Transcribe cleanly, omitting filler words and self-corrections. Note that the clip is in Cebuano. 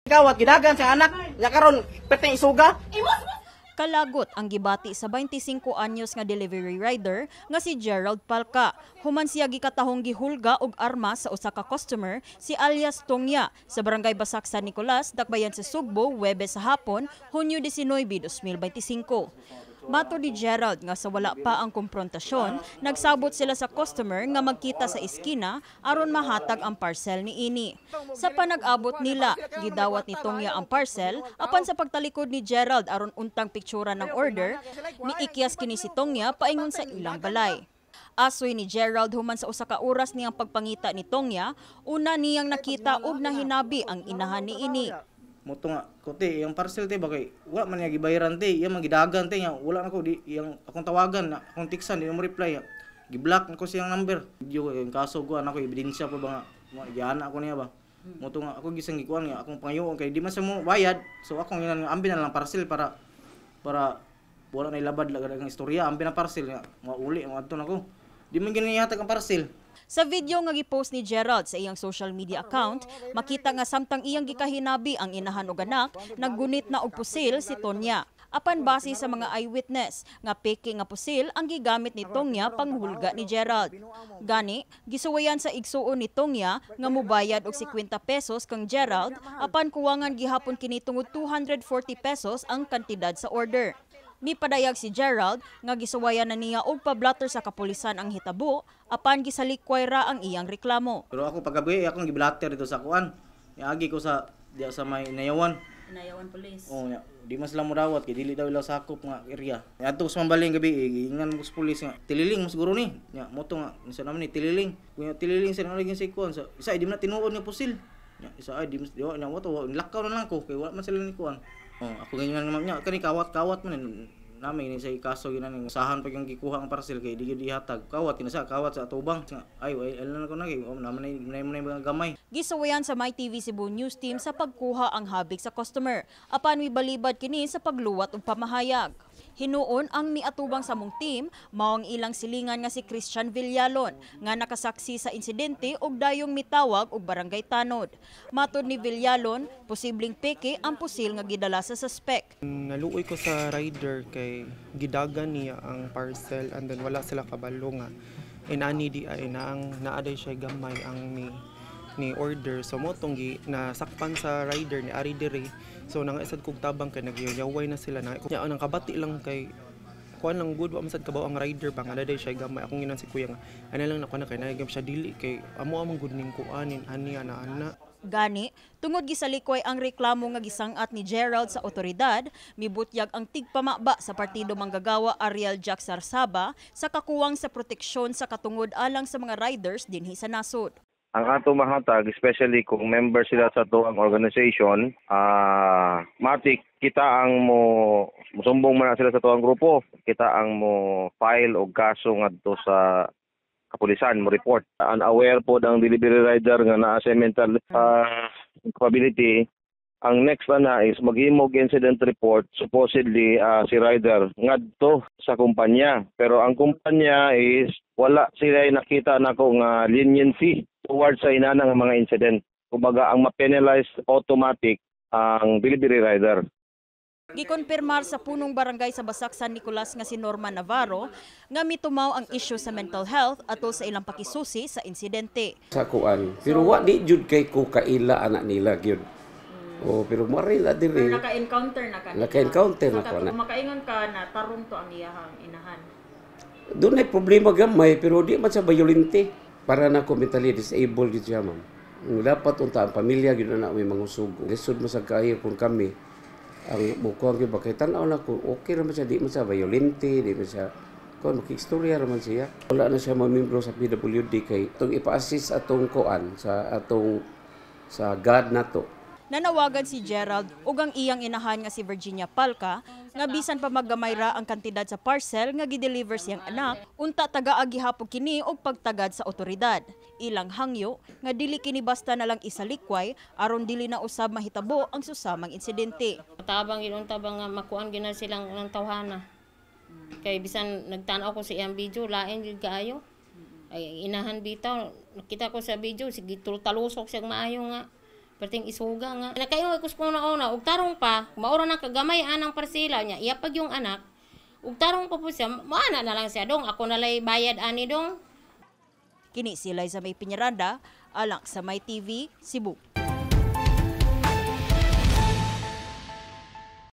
Kawat gidagan sa anak, nya karon perting isuga. Kalagot ang gibati sa 25 anyos nga delivery rider nga si Gerald Palka. Human siya gikatahong gihulga og arma sa usa ka customer, si alias Tongya, sa Barangay Basak, San Nicolas, Dakbayan sa Sugbo, Huwebes sa hapon, Hunyo 19, 2025. Matod ni Gerald nga sa wala pa ang komprontasyon, nagsabot sila sa customer nga magkita sa iskina aron mahatag ang parcel ni ini. Sa panag-abot nila, gidawat ni Tongya ang parcel, apan sa pagtalikod ni Gerald aron untang piktura ng order, niikyas kini si Tongya paingon sa ilang balay. Asoy ni Gerald, human sa usa ka oras niyang pagpangita ni Tongya, una niyang nakita og nahinabi ang inahan ni ini. Mo to nga ko, te, yung parcel, te, ba kay wala man niya gibayaran, te, iya man gidagan, te, nga wala na ko di yang akong tawagan na akong tiksan, di mo reply. Gi-block na ko siyang number. Video yung kaso ko ana ko ebidensya pa ba nga mo giana ako niya ba. Mo to nga ako gisang gikuan nga akong pangayoon kay di man sa mo bayad. So akong ginan nga ambi na lang parcel para wala na ilabad lag ang istorya, ambi na parcel nga mauli ang adto nako. Di man gini ihatag ang parcel. Sa video nga gipost ni Gerald sa iyang social media account, makita nga samtang iyang gikahinabi ang inahan og anak, naggunit na og pusil si Tonya. Apan base sa mga eyewitness, nga peke nga pusil ang gigamit ni Tongya panghulga ni Gerald. Gani, gisuwayan sa igsuon ni Tongya nga mubayad og 50 pesos kang Gerald, apan kuwangan gihapon kini tungod 240 pesos ang kantidad sa order. Mipadayag si Gerald nga gisuwayan na niya og pablatter sa kapulisan ang hitabo, apan gisalikway ra ang iyang reklamo. Pero ako paggabi akong giblatter dito sa kuan. Niagi ko sa diya sa may Inayawan. Inayawan Police. Oh, nya, di man sila modawat kay dili daw ila sakop nga area. Adto sa Mambaling gabi, giingan mo sa pulis nga tililing mo siguro ni. Nya mo to nga sa naman ni tililing. Kunya tililing sa nalagyan sa kuan sa isa di man na tinuod nga pusil. Nya isa ay di di nya mo to lakaw na lang ko kay wala man sila ni kuan. Oh, ako ganyan nga nya kani kawat-kawat man namin ni sa kaso ginan ning usahan pag yung gikuha ang parcel kay di gyud ihatag. Kawat kina sa kawat sa atubang. Ay, ay alam na ko na kay oh, naman na mga gamay. Gisuwayan sa MyTV Cebu News Team sa pagkuha ang habig sa customer. Apan mibalibad kini sa pagluwat og pamahayag. Hinuon ang miatubang sa mong team mao ang ilang silingan nga si Christian Villalon nga nakasaksi sa insidente ug dayong mitawag og barangay tanod. Matod ni Villalon, posibleng peke ang pusil nga gidala sa suspect. Naluoy ko sa rider kay gidagan niya ang parcel and then wala sila kabalo nga inani di ay naang naaday siya gamay ang ni order, so mo tong gi nasakpan sa rider ni ari dire. So nanga isad kog tabang kay nagyaway na sila na nya nang kabati lang kay kuan lang good, wa man sad kabaw ang rider pa nga naday siya gamay. Akong ginan si kuya nga ana lang nako na kay naigam siya dili kay amo among good ning kuanin ani ana ana. Gani, tungod gisalikway ang reklamo nga gisangat ni Gerald sa otoridad, mibutyag ang tigpamaba sa Partido Manggagawa Ariel Jack Sarsaba sa kakuwang sa proteksyon sa katungod alang sa mga riders dinhi sa nasod. Ang ato mahatag, especially kung member sila sa tuang organization, matik kita ang mo musumbong man na sila sa tuang grupo, kita ang mo file og kaso ngadto sa kapulisan, mo report. Unaware po ang delivery rider nga naa sa mental capability. Ang next na is maghimog incident report supposedly si rider ngadto sa kumpanya. Pero ang kumpanya is wala sila nakita nako nga leniency towards sa inana nga mga incident. Kumbaga ang ma-penalize automatic ang delivery rider. Gikonfirmar sa punong barangay sa Basak, San Nicolas nga si Norman Navarro nga mitumaw ang isyu sa mental health atol sa ilang pakisusi sa insidente. Sa kuan pero wa di jud kay ko kaila anak nila gyud. Oh, pero marila diri. Naka-encounter na ka? Naka-encounter na ko na. Makaingon ka na tarong to ang iyahang inahan. Doon ay problema gamay pero di man sa violente. Para na ko mentally disabled gyud siya, ma'am. Ang dapat unta ang pamilya gyud na may mangusog. Lisod mo sa kaayo kung kami ang mukuha gyud ba kay tan-aw na ko okay ra man siya, di man siya violente, di man siya kuan, makistorya ra man siya. Wala na siya mamembro sa PWD kay itong ipa-assist atong kuan sa atong sa God nato. Nanawagan si Gerald ug ang iyang inahan nga si Virginia Palca nga bisan pa maggamay ra ang kantidad sa parcel nga gideliver siyang anak, unta tagaa gihapon kini og pagtagad sa otoridad. Ilang hangyo nga dili kini basta na lang isalikway aron dili na usab mahitabo ang susamang insidente. Tabang gid unta ba nga makuan gina silang ng tawhana. Kay bisan nagtan-aw ko sa iyang video, lain gid kaayo. Ay inahan bitaw, nakita ko sa video sige talusok siya maayo nga. Perting isuga nga. Nakaingon ko sa una, ug tarong pa, maura na kagamay anang parsela niya, iya pag yung anak, ug tarong pa po siya, maana na lang siya dong, ako na lay bayad ani dong. Kini si Liza May Piñaranda, alang sa My TV, Cebu.